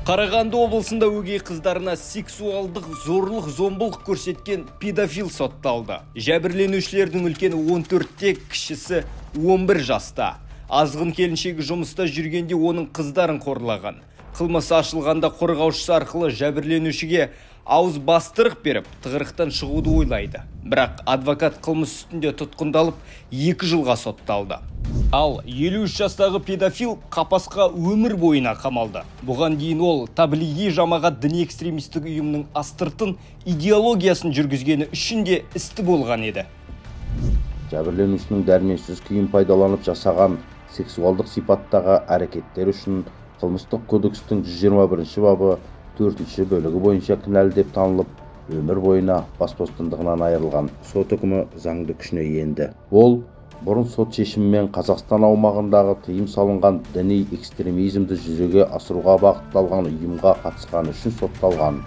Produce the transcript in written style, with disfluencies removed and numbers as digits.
Қарағанды облысында өгей қыздарына сексуалдық зорлық зомбылық көрсеткен педофил сотталды. Жәбірленушілердің үлкені 14-те, кішісі 11 жаста. Азғын келіншегі жұмыста жүргенде оның қыздарын қорлаған. Қылмыс ашылғанда қорғаушысы арқылы жәбірленушіге ауыз бастырық беріп, тығырықтан шығуды ойлайды. Бірақ адвокат қылмыс үстінде тұтқындалып, 2 жылға сотталды. Ал 53 жастағы педофил қапасқа өмір бойына қамалды. Бұған дейін ол Таблиги жамағат діни экстремистік ұйымның астыртын идеологиясын жүргізгені үшін де істі болған еді. Жәбірленушінің дәрменсіз күйін пайдаланып жасаған сексуалдық сипаттағы әрекеттер үшін қылмыстық кодекстің 121 бабы 4 бөлігі бойынша кінәлі деп танылып, өмір бойына бас бостандығынан айырылған. Сот үкімі заңды күшіне енді. Ол бұрын сот шешімімен Қазақстан аумағындағы тыйым салынған діни экстремизмді жүзеге асыруға бағытталған ұйымға қатысқаны үшін сотталған.